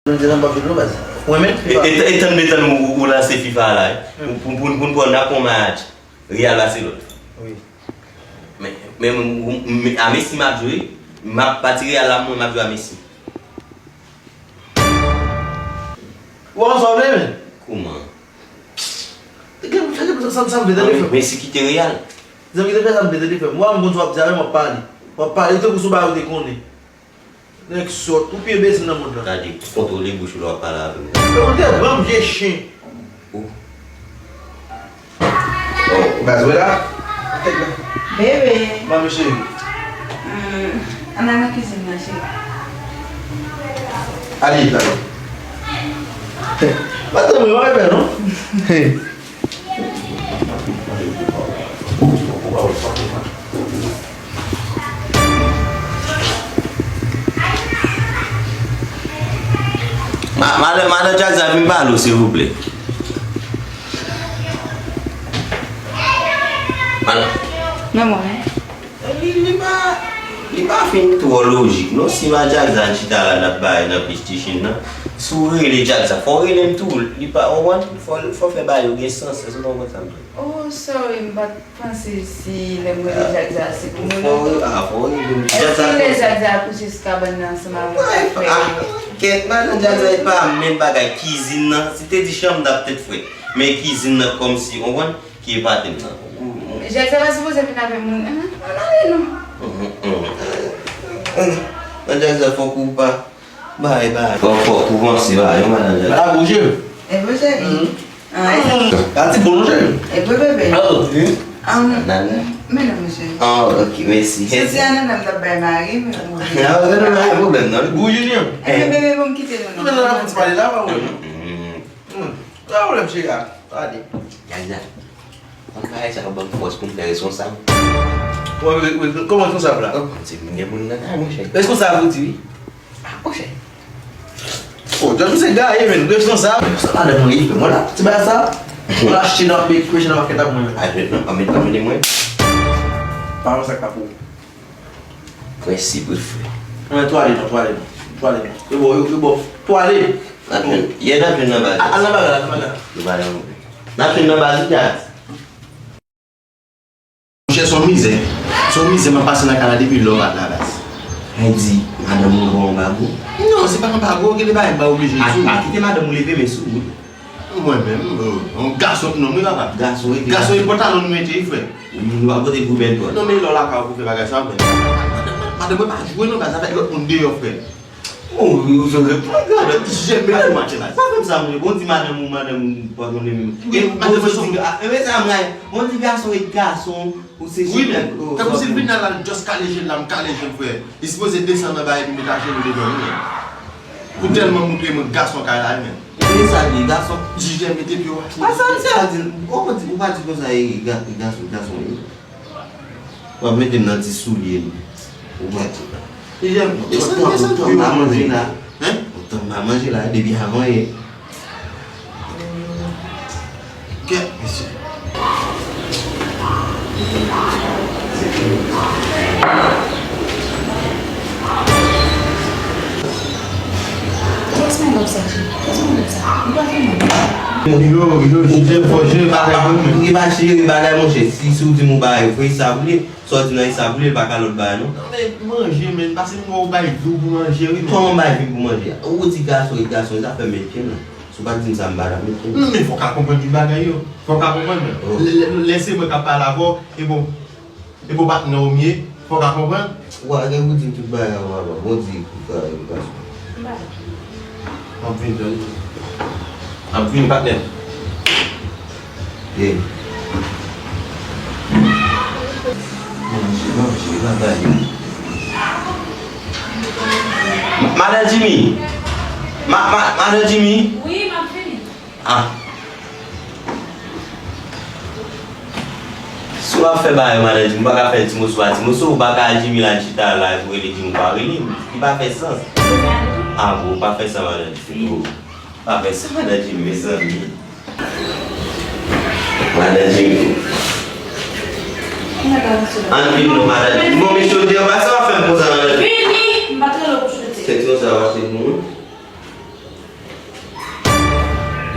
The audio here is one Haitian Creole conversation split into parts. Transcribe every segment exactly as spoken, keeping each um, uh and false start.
Mwen di nan bòl non baz. Mwen menm E, FIFA. e, e tann de tann ou, ou, ou lanse FIFA la, wi. Pou, pou, pou, pou n pran n ap pran match Real Barcelone. Wi. Men, men, men, men, a Messi m ap jwe, m ap pati Real la, mwen m ap jwe a Messi. Ou wè sa w vle, men? Kouman? Gen, gen, gen, sa, sa, sa m vle tande, frè m. Messi kite Real. Zanmi, te fè sa m vle tande, frè m. Ou wè m konn sa w ap di avè m, w ap pale. W ap pale, tankou sou bagay ou te konnen. Nèg sòt, ou pi enbesil nan mond lan. Gade, kontwole bouch ou lè w ap pale avè m. Ou te gran vye chen. Ou. Oh. Baz, wè la? Bebe. Mami cheri. Hmm, ann al nan kizin nan, cheri. Ale, ale. Madanm mwen, pa fè non. Ma-, madan, madan Jackson, vin pale w, silvouplè. Madan. Men mwen. Li, li pa, li pa fin twò lojik, non. Si madan Jackson chita la, n ap bay nan PlayStation nan. Si w rele Jackson, fò w rele m tou. Li pa, w konprann? Fò, fò fè bagay yo gen sans. Èske w konprann sa m di? Oh, sorry, m pa t panse si lè m rele Jackson se pou mwen. Fò w, ah, fò w rele m. Èske lè Jackson a kouche sou kabann nan ansanm avèk frè yo? Kèt, madan Jackson, e pa menm bagay. Kizin nan, si te di chanm, m t ap tèt frèt. Men kizin nan, kòmsi, w konprann, ki epate m nan. Jackson pa sipoze vin avè moun. Ann ale non. Madan Jackson, fòk ou pa. Bay, bay. Fò, fò, pou panse, bay, yon madan Jackson. Ala bouje. E vre, cheri? Ah, gad ti bon, cheri. E vre, bebe? Ah, ok. Ananas. Men non, mesye. Ah, ok, mèsi. Se ti ananas m t ap bay mari m, men bon. Ah, non, non, pa gen pwoblèm, non. Bouje, non. Ebyen, bebe, bon, m kite nou, non. Men non, la, pou ti pale la, pa wè. Hmm. Pa pwoblèm, cheri, ale. Jackson. Kòm bagay sa yo ban m fòs pou m fè reskonsab. Kòman, kòman reskonsab la? Oh, se vin gen moun nan kay, monchè. Reskonsab ou di wi. Ah, monchè. Oh, John, misye gaye, men. Reskonsab. Sa pa de moun li fè mwen la. Ti bagay sa. Mwen achte nan pe kweche nan makèt la pou mwen. A jwèt non, pa met, pa mete mwen. Pa wè sa k ap ou. Prensip wi frè. Mwen twale non, twale non. Twale non. Yo bon, yo, yo bon. Twale. N ap jwenn, yè n ap jwenn nan baz. Al nan bagay la, al nan bagay la. Yo pa nan. N ap jwenn nan baz wi, Jackson. Monchè, se yon mizè. Se yon mizè m ap pase nan kay la depi lè w pa t la baz. Sa vle di, madanm ou ba w anbago? Non, se pa anbago, gen de bagay m pa oblije di w. A, a kite madanm ou leve men sou ou. Mwen menm, oh, yon gason nonm wi papa. Gason wi. Gason e pantalon nou mete wi frè. Nou pa pote pou bèl pòt. Non men lè w lakay ou pou fè bagay sa wi frè. Madanm mwen pa jwe non baz avèk lòt moun deyò frè. Oh, ou jwe pran gade. Jèm mete match la. Pa fè m sa mwen. Bon di madanm ou, madanm ou pa konnen menm. Wi, madanm mwen son. E men sa mwen. Bon di gason e gason. Ou se wi men. Tankou si l vin la l just kale je l la, m kale je l frè. Li sipoze desann anba epi met ajenou devan wi men. Ou tèlman moutre mwen gason kay la wi men. E sa li, gason. Jijè mete pye w atè. Sa di, ou pa di, ou pa di konsa e ga-, gason, gason li. W ap mete m nan ti soulye m. Ou pa di. Jijè, desann, desann pye w atè. Ou tann pa manje la, depi avan yè. Kèt, mesye. Yo, yo, jijè fò jwe bagay pou mwen. Li pa jere bagay, monchè. Si, si w di m yon bagay, fè sa pou li. Sa w di nan sa pou li, li pa ka lòt bagay, non. Non, men manje, men, pase m wè w bay vi w pou manje, wi, men. Kòman bay vi m pou manje? Ou di gason, e gason, e zafè m met pye m nan. Si w pa t di m sa, m pa t ap met pye m. Non, men fò w ka konprann tout bagay yo. Fò w ka konprann, men. Oh. Lè, lè, lè se mwen k ap pale avè w, e bon, e bon patnè w m ye, fò w ka konprann. Ou pa gen pou di m tout bagay, ou pa bon di pou bagay, ou pa. M ap vini, Johnny. M ap vini, patnè. Ye. Manje, manje, bagay. Madan Jimmy. Ma, ma, madan Jimmy. Wi, m ap vini. Ah. Si w ap fè bagay, madan Jimmy, ou pa ka fè ti moso pa ti moso, ou pa ka al Jimmy la chita la, epi w rele Jimmy, ou pa rele m. Li pa fè sans. Ah, bon, ou pa fè sa, madan Jimmy. Ou pa fè sa, madan Jimmy, mezanmi. Madan Jimmy. Ann vin non, madan Jimmy. Bon, mesye, ou te anba sa w ap fè m konsa, madan Jimmy. Vini! M pa t rele w pou chante. Se ti moso sa w achte pou mwen?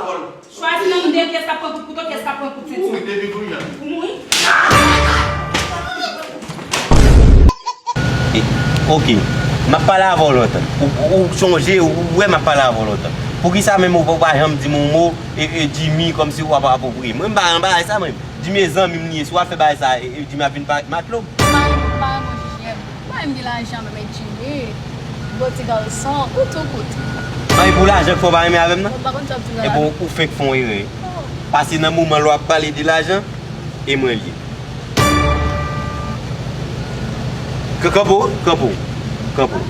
avè w. Chwazi nan nou de, kiyès k ap pran kout kouto, kiyès k ap pran kout senti. Ou mouri depi kounye a. Ou mouri. E, oke. M ap pale avè w lontan. Ou, ou, ou sonje, ou wè m ap pale avè w lontan. Poukisa menm ou pa janm di m yon mo, e, e, Jimmy, kòmsi w ap apwopriye? Mwen, m pa nan bagay sa, mwen. Jimmy e zanmi m li ye. Si w ap fè bagay sa, e, e, Jimmy ap vin pa matlo. M pa renmen, m pa renmen w, J J M. M pa renmen gen lajan menm, e Jimmy. Bon ti gason, ou tou kout. Mwen, e pou lajan k fè w pa renmen avè m nan? Bon, m pa konn sa w ap di m nan. Ebyen, ou fenk fè yon erè. Oh. Paske nan moman lè w ap pale de lajan, e mwen l ye. K-, kanpe w, kanpe w, kanpe w.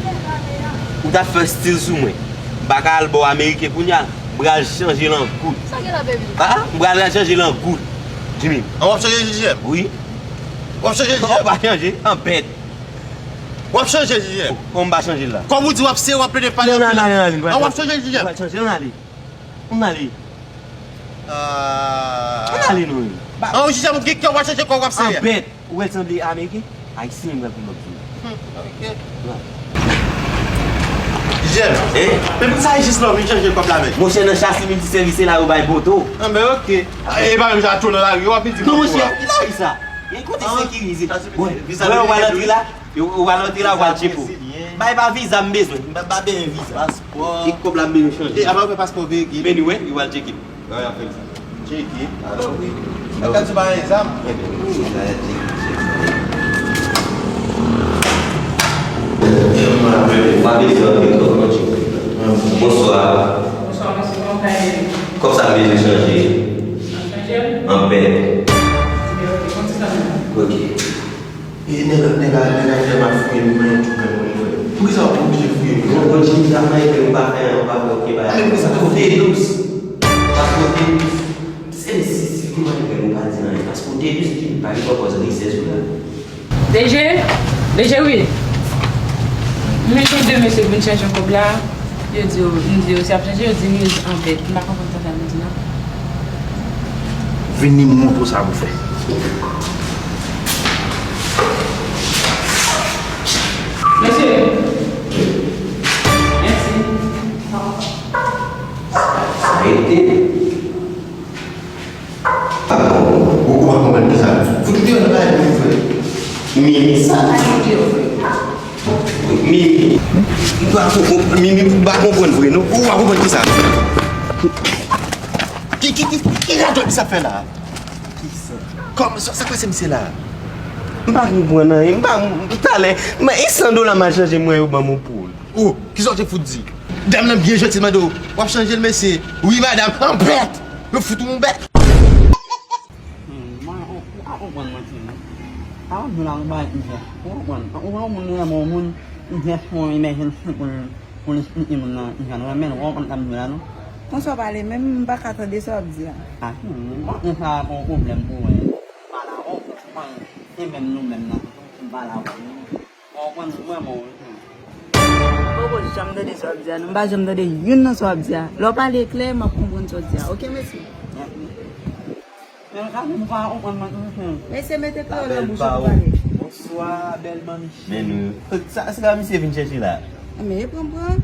Ou t ap fè stil sou mwen. M pa ka al bò ameriken kounye a. M pral chanje l an goud. Sa gen la, baby? Ah, m pral chanje l an goud. Jimmy. An w ap chanje J J M? Wi. W ap chanje J J M? Ou pa chanje, an bèt. W ap chanje J J M? Kòman m pa chanje l la? Kòm ou di w ap sere, w ap plede pale. Non, non, non, non, non, non. An w ap chanje J J M? Ou pral chanje, ann ale. Ann ale. Ah. Ann ale, non. An w J J M, ou gen kè w ap chanje kò w ap sere. An bèt. Ou wè l sanble ameriken? Ayisyen, m pral pou lòt jou. Hmm, ok. Wi. J J M. Hein? Men pou sa jis la w vin chanje kòb la menm? Monchè, nan chasi miltisèvis se la yo bay boto. Ah, ben ok. E pa menm jan tou nan lari, w ap vin di non, monchè, ki lari sa? E kote sekirize? Bon, wè, w al antre la, w al antre la, w al tcheke w. Bay pa viza m bezwen, m pa, pa benyen viza. Paspò. E kòb la m bezwen chanje. E apa w fè paspò veye ki? Men nou wè, w al tcheke. Wè, y ap fè l sa. Tcheke. Alò, wi. Mwen ka di pa gen zam. Bonswa. Bonswa, mesye, kòman ka ye? Kòb sa m bezwen chanje. An bèt. Ok. E nèg la, nèg la, nèg la tèlman fouye m, mwen tou pè mwen frè. Poukisa w oblije fouye m? Bon, bon, Jimmy, sa fè ke ou pa fè, ou pa fè okenn bagay. Men poukisa w kote dous? Paske w te dous. Se si, si, kouman li fè ou pa di anyen? Paske w te dous, Jimmy, pa gen pòpòz risè sou la. D G, D G wi. Men gen de mesye vin chèche yon kòb la. Yo di yo, m di yo, si y ap chanje, yo di m yo an bèt. M pa konprann sa sa vle di non. Vini m montre w sa pou fè. Mesye. Mèsi. Sa rete. Ou, ou pa konprann ki sa. Fout li deyò nan kay mwen, frè. Mimi, sa. Fout li deyò, frè. Mimi. M pa konprann, Mimi, m pa konprann vre, non. Ou pa konprann ki sa. Ki, ki, ki, ki radòt misye ap fè la? Kòman sa, sa k pase misye la? M pa konprann anyen. M pa, m, talè, m, e san dola m al chanje mwen yo ban m yon poul. Oh, kisa w te fout di? Dam nan byen janti, l mande w, w ap chanje l, mesye? Wi, madanm. An bèt! Yo fout ou yon bèt! Hmm, mwen, ou, ou pa konprann mwen, timoun. Avan nou la, nou pa mizè. Ou konprann? Ou konprann, moun renmen yon moun. Jès pou imèjensi pou l, pou l esplike moun nan jan l renmen l, ou konprann sa m di w la non? Konsa w pale menm, m pa ka tande sa w ap di a. A, hmm, m panse sa a pa yon pwoblèm pou wè. M pa la, ou konprann, e menm nou menm nan, m pa la, ou konprann, m renmen w wi. Poko janm tande sa w ap di a non, m pa janm tande youn nan sa w ap di a. Lè w pale klè, m ap konprann sa w di a. Oke, mèsi. Mèsi. Men sa, nou pa konprann mwen tou, mesye. Mesye, mete kreyòl nan bouch ou pou pale. Bonswa, bèl manmi cheri. Men nou. Sa, se la misye vin chèche la. Men, pran, pran.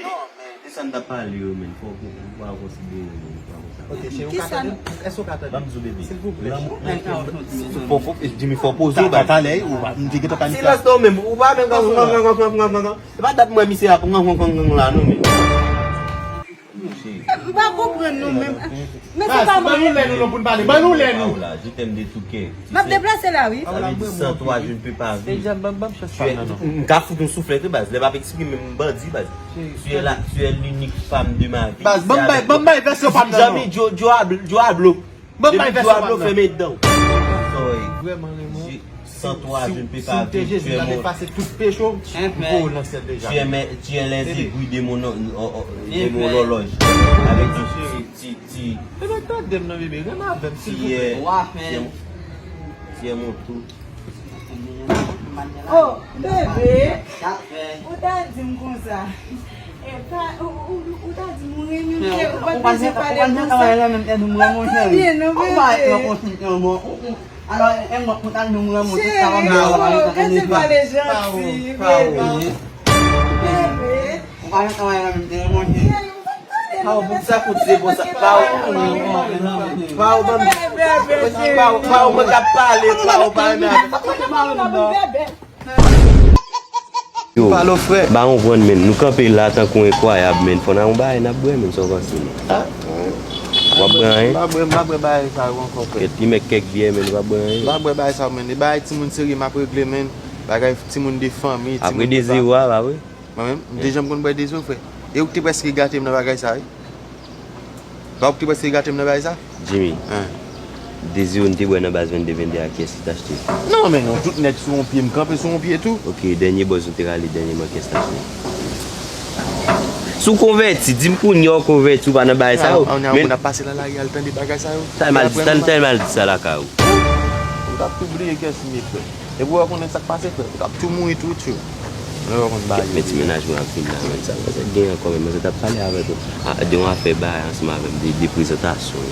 Non, men, de sa n t ap pale yo, men, fò w, w pa konsidere, men, w pa konsidere. Ok, cheri, ou ka tande m? Èske w ka tande m? Ban m di w, bebe. Silvouplè. Lanmou, fò, fò, Jimmy, fò poze w, ba. Talè, ou pa, m te gentan pa misye. Silans non, men, ou pa menm gang, gang, gang, gang, gang, gang. Se pa dat mwen misye ap gang, gang, gang, gang la, non, men. M pa konprann nou menm. Men se pa mwen. Ban nou lè nou non pou n pale. Ban nou lè nou. Paola, je t'aime de tout cœur. M ap deplase la wi. Sa vle di sans toi je ne peux pas vivre. Tu es, m ka fout yon souflèt wi baz. Lè m ap eksprime m bandi baz. Tu es la, tu es l'unique femme de ma vie. Baz, ban m bay, ban m bay vèsyon pa m nan non. Jami Djo, Djo a blo, Djo a blo. Ban m bay vèsyon pa m nan. Depi Djo a blo fèmen dan w. Sorry. Vrèman, Raymond. Sans toi, je ne peux pas vivre. Si w te Jezi, m t ap efase tout peche w, m voye w nan syèl deja. Tu es, tu es les aiguilles de mon, o, o, de mon horloge. Avec ti, ti, ti, ti. Bebe, tande m non, bebe, renmen avè m, silvouplè. Tu es, tu es mon, tu es mon tout. Oh, bebe, ou ta di m konsa. E pa, ou, ou, ou ta di m ou renmen m, ou pa t bezwen pale konsa. Ou pa t bezwen pale konsa. Ou pa t bezwen pale konsa, non. Alò, e mwen, mwen ta di m ou renmen m, se sa w ap di. Cheri, oh, gade pale janti, bebe. Bebe. Ou pa renmen travay la menm, te renmen. Cheri, ou pa t tande. Pao, pou sa kout se bon sa. Pao, pao, ban m. Bebe, bebe. Pao, pao, mwen k ap pale, pao, pa renmen. Bebe. Yo, m pa konprann, men. Nou kanpe la tankou enkwayab, men. Fò n al yon bagay n ap bwè, men, sa w panse, men? W ap bwè anyen? M pa bwè, m pa bwè bagay sa yo ankò, frè. Kèt, li mèt kèk byè, men, w ap bwè anyen? M pa bwè bagay sa yo, men. E bagay timoun serye m ap regle, men. Bagay timoun de fanmi, timoun de pa. Apre de zewo a, pa vre? Mwen menm, m te janm konn bwè de zewo, frè. E ou k te prèske gate m nan bagay sa, wi. Pa ou ki te prèske gate m nan bagay sa? Jimmy, de zewo n te bwè nan baz vennde vennde a, kiyès ki t achte? Non, men non, tout nèg sou yon pye, m kanpe sou yon pye tou. Ok, dènye buzz nou te rale dènyèman, kiyès t achte? Si w konvèti, di m kounye a w konvèti, ou pa nan bagay sa yo. Ann, ann, ann, moun ap pase nan lari al tande bagay sa yo. Sa mal di, sa mal di sa lakay ou. Ou t ap tou bliye kiyès m ye, frè. Epi w wè konnen sa k pase, frè. Ou t ap tou mouri tou, tchou. Lè w konn bagay yo. Men ti mennaj mwen ap vin la, men sa, sa gen ankò, men sa t ap pale avèk ou. A, de yon afè bagay ansanm avè m, de, de prezantasyon.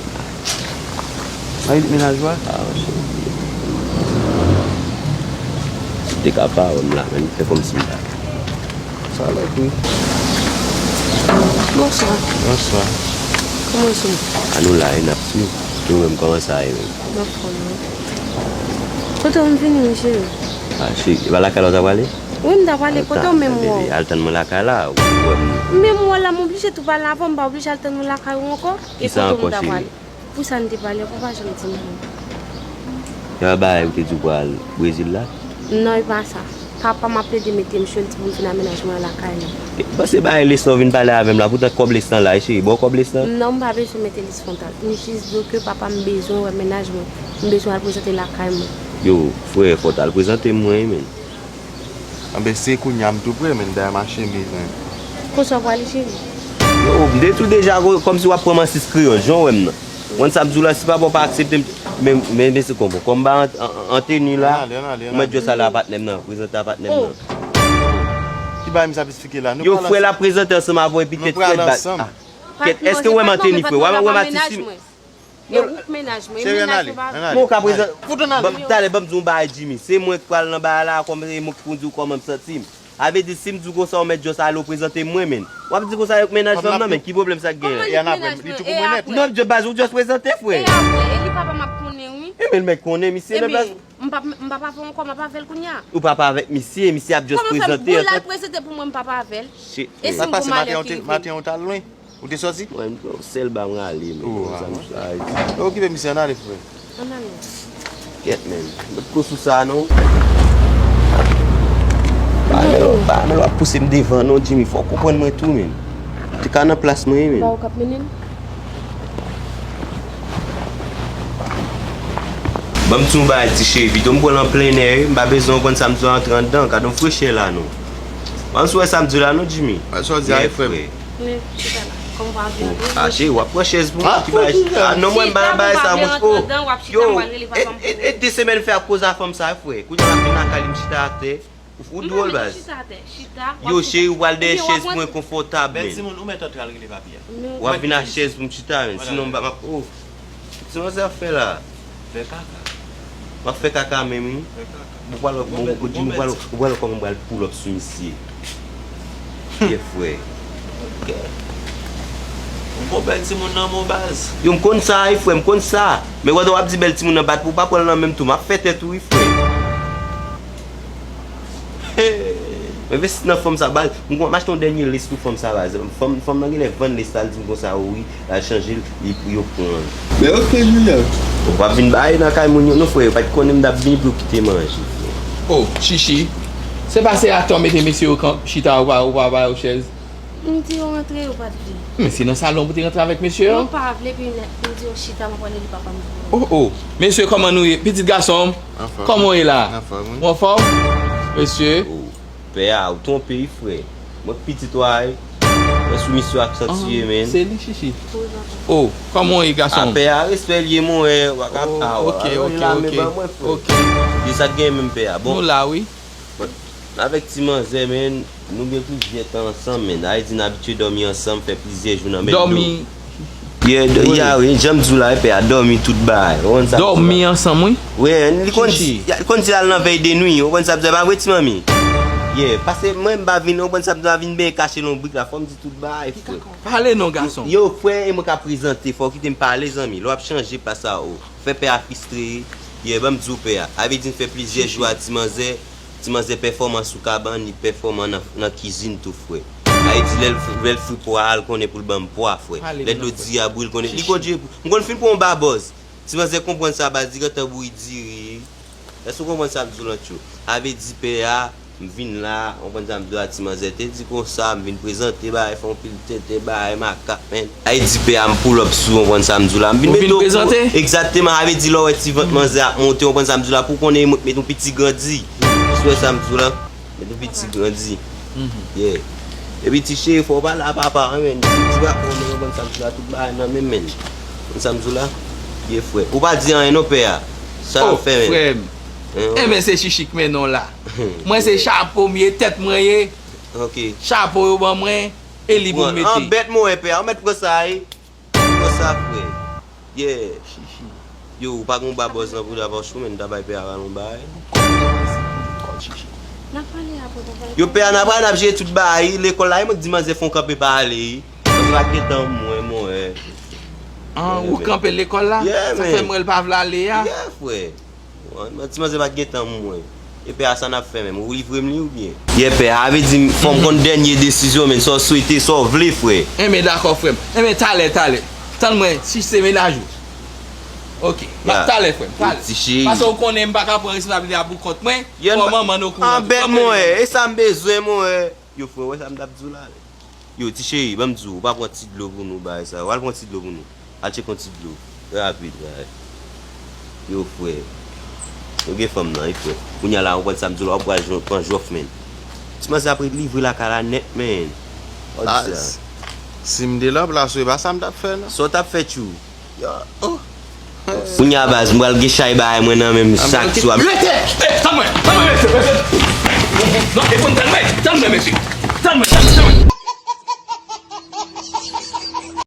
A, li t mennaj ou a? A, cheri. Si w te ka pa wè m la, men fè kòmsi m pa. Sa lòt wi. Bonswa. Bonswa. Kòman w ye? A, nou la, e n ap swiv. Nou menm, kòman sa ye menm? M anfòm wi. Kote w m vini wi, cheri? A, cheri, e pa lakay la w ta prale? Wi, m ta prale. Kote w menm wè w? Al tann mwen lakay la, ou wè m. M menm wè w la, m oblije tou pale avè w, m pa oblije al tann ou lakay ou ankò. E kote w m ta prale? Pou sa n te pale, ou pa janm di m non. E pa bagay ou te di w pral Brezil la? Non, e pa sa. Papa m ap plede mete m cho, l di pou m vin a mennaj mwen an lakay li. E, m panse bagay Lestan w vin pale avè m la, poutan kòb Lestan la, e cheri, ba w kòb Lestan? Non, m pa bezwen mete lis fwontal. M jis di w ke papa m bezwen wè mennaj mwen. M bezwen al prezante lakay mwen. Yo, frè, fò w t al prezante m mwen, men. Anben, se kounye a m tou prè, men dayè m a chemiz, men. Konsa w prale, cheri? Yo, m te di w deja, kò-, kòmsi w ap pran m an sis kreyòl, jan w wè m nan. Ou konn sa m di w la, si papa w pa aksepte m, men, men, men se konpò. Kòm m pa an, an, an teni la, ou mèt jwe sa la patnè m nan, prezante a patnè m nan. Ki bagay misye ap esplike la? Yo, frè la prezante ansanm avè w epi tèt frèt bat. Kèt, èske w wè m an teni, frè? W wè m ap isi? E ou k mennaj mwen, e mennaj mwen pa vle. Men w ka prezante. Talè, ban m di w yon bagay, Jimmy. Se mwen k pral nan bagay la, kòm e mwen k kondui w, kòman m santi m. A vle di, si m di w konsa, ou mèt just ale, ou prezante m mwen, men. W ap di konsa, yo k mennaj fanm nan, men ki pwoblèm sa k genyen? Non, just baz, ou just prezante, frè. E apre, e li papa m ap konnen, wi. E men l mèt konnen, misye, men baz. M pa, m pa papa ankò, m ap avè l kounye a. Ou papa avèk misye, misye ap just prezante. Kòman fè m pou l al prezante pou mwen, m papa avè l? E si m gon malè ki rive? Maten ou t al lwen? Ou te sòti? Mwen, m pran yon sèl ba m rale, men. Sa m sa di. Okipe misye, ann ale, frè. Ann ale. Kèt, men. Met kò sou sa, non. Pa men, pa men, w ap pouse m devan, non, Jimmy. Fò w konprann mwen tou, men. Te ka nan plas mwen, men. Ba ou k ap mennen m? Ban m di w yon bagay, ti cheri. Pito m pran l an plennè, wi. M pa bezwen w konn sa m di w antre anndan. Gade yon frechè la, non. Ann sou wè sa m di w la non, Jimmy. Sa w di a, frè m? Men chita la. Kòm w pa vle antre. Ah, cheri, w ap pran chèz pou mwen ki bagay. Ah non, mwen m pa nan bagay sa, mouche. Oh, yo, e de semèn fè ap koze a fanm sa, frè. Kounye a l ap vin lakay li, m chita atè. Ou dwòl, baz. Yo, cheri, ou pral dèyè chèz pou mwen konfòtab, men. Bèl timoun, ou mèt antre al rele papi a. W ap vin ak chèz pou m chita, men. Sinon, m pa, m ap, oh. Ti manzè ap fè la. Fè kaka. W ap fè kaka menm, wi. Fè kaka. Ou pral, ou pral, ou pral kòman m pral pull up sou misye. Ye, frè. Ok. M gon bèl timoun nan men w, baz. Yo, m konn sa, wi, frè, m konn sa. Men wè, w ap di bèl timoun nan bat pou w pa pran l nan menm tou. M ap fè tèt ou, wi, frè. M envesti nan fanm sa, baz. M gon, m achte yon dènye lace pou fanm sa, baz. Fanm, fanm nan genlè vann lace la, l di m konsa, o wi, l al chanje l, li pou yo pran l. Men ok, Junior. W ap vin bay nan kay moun yo, non, frè, yo pa t konnen m t ap vini pou yo kite manje, frè. Oh, Chichi. Se pa se atò mete mesye yo kan-, chita, ou pa, ou pa ba yo chèz? M di yo rantre, yo pa t vle. Men se nan salon pou te rantre avèk mesye yo? Yo pa vle, epi m di yo chita, m ap rele papa m. Oh, oh. Mesye, kòman nou ye? Pitit gason m? Anfòm. Kòman w ye la? Anfòm, wi. Ou anfòm? Mesye. Oh, pè a, ou twonpe wi, frè. Mwen k pitit ou a, wi. Mwen sou misyon ak santi ye, men. Se li, Chichi. Oh, kòman w ye, gason m? A, pè a, respè l ye, mon, eh, w a ka, oh, ah, ok, ok, ok. Li sa k gen menm, pè a. Bon. Nou la, wi. Bon, avèk ti manzè, men, nou gen plizyè tan ansanm, men. Sa vle di n abitye dòmi ansanm, fè plizyè jou nan menm dlo. Dòmi. Yeah, d-, yeah, wi, jan m di w la, wi, pè a, dòmi tout bagay. Ou konn sa m di w la? Dòmi ansanm, wi. Wi, li konn di, li konn di l al nan vèy de nwi, ou konn sa m di w la, pa vre, ti manmi? Yeah, paske mwen, m pa vin, ou konn sa m di w la, vin benyen kache lonbrik la, fò m di tout bagay, frè. Pale non, gason. Yo, frè, e mwen ka prezante, fò w kite m pale, zanmi. Lè w ap chanje pa sa, o. Fè pè a fristre, yeah, ban m di w, pè a. Sa vle di n fè plizyè jou a ti manzè. Ti manzè pèfòman sou kabann, li pèfòman nan, nan kizin tou, frè. Sa vle di lè l, lè l fri pwa a, l konnen pou l ban m pwa, frè. Lè dlo diri a bouyi, l konnen. Li konn, m konn fin pran yon babòz. Ti manzè konprann sa, baz, li gentan bouyi diri. Èske w konprann sa m di w lan, tchou? Sa vle di pè a, m vin la, w konprann sa m di w la, ti manzè te di konsa, m vin prezante bagay, fè yon pil tenten bagay, makak, men. Sa vle di pè a, m pull up sou, w konprann sa m di w la, m vin mete w prezante? Egzakteman, sa vle di lè w wè ti vant manzè ap monte, w konprann sa m di w la, pou w konnen, mwen met yon piti grandi. Ou wè sa m di w la? Met yon piti grandi. Yeah. Epi ti cheri, fò w pale a papa, wi, men. Ti, ti bra, w konprann sa m di w la, tout bagay nan men, men. Konn sa m di w la? Yeah, frè. Ou pa di anyen non, pè a. Sa n ap fè, men? Oh, frè m. Enben, se Chichi k mennen w la. Mwen, se chapo m ye, tèt mwen ye. Ok. Chapo yo ban mwen, e li pou m mete. An bèt mwen, pè a. Ou mèt pran sa, wi. Konsa, frè. Yeah. Yo, ou pa gen yon babòz nan bouda pa w, men, ta bay pè a yon bagay. N ap pale apre, papa. Yo, pè a, n ap pale, n ap jere tout bagay. Lekòl la, e mwen k di manzè fè yon kanpe pa ale. Manzè pa t gen tan pou mwen, mwen. Ah, ou kanpe lekòl la? Yeah, man. Sa k fè m wè l pa vle ale a? Yeah, frè. Bon, ti manzè pa t gen tan pou mwen. E pè a, sa n ap fè menm? Ou livre m li oubyen? Yeah, pè a, sa vle di fò m konn dènye desizyon, men, sa w swete, sa w vle, frè. Enben, dakò, frè m. Enben, talè, talè. Tann mwen, si se mennaj ou. Ok. M ap talè, frè m, talè. Paske w konnen m pa ka pran responsablite a pou kont mwen. Fò manman n okouran tou. An bèt, mwen, e sa m bezwen, mwen. Yo, frè, wè sa m t ap di w la. Yo, ti cheri, ban m di w, ou pa pran ti dlo pou nou, bagay sa yo. Al pran ti dlo pou nou. Al tcheke yon ti dlo. Rapid, bagay. Yo, frè. Nou gen fanm nan, wi, frè. Kounye a la, ou konprann sa m di w la, ou pral jwenn, pran jòf, men. Ti manzè ap ret livre lakay la nèt, men. Ou di sa. Si m te nan plas ou, e pa sa m t ap fè, non. Sa w t ap fè, tchou? Yo, oh. Kounye a, baz, m pral gen chay bagay mwen nan men m chak swa. Rete! Eh, tann mwen, tann mwen, mesye, mesye. Non, e konn tann mwen, tann mwen, mesye. Tann mwen, tann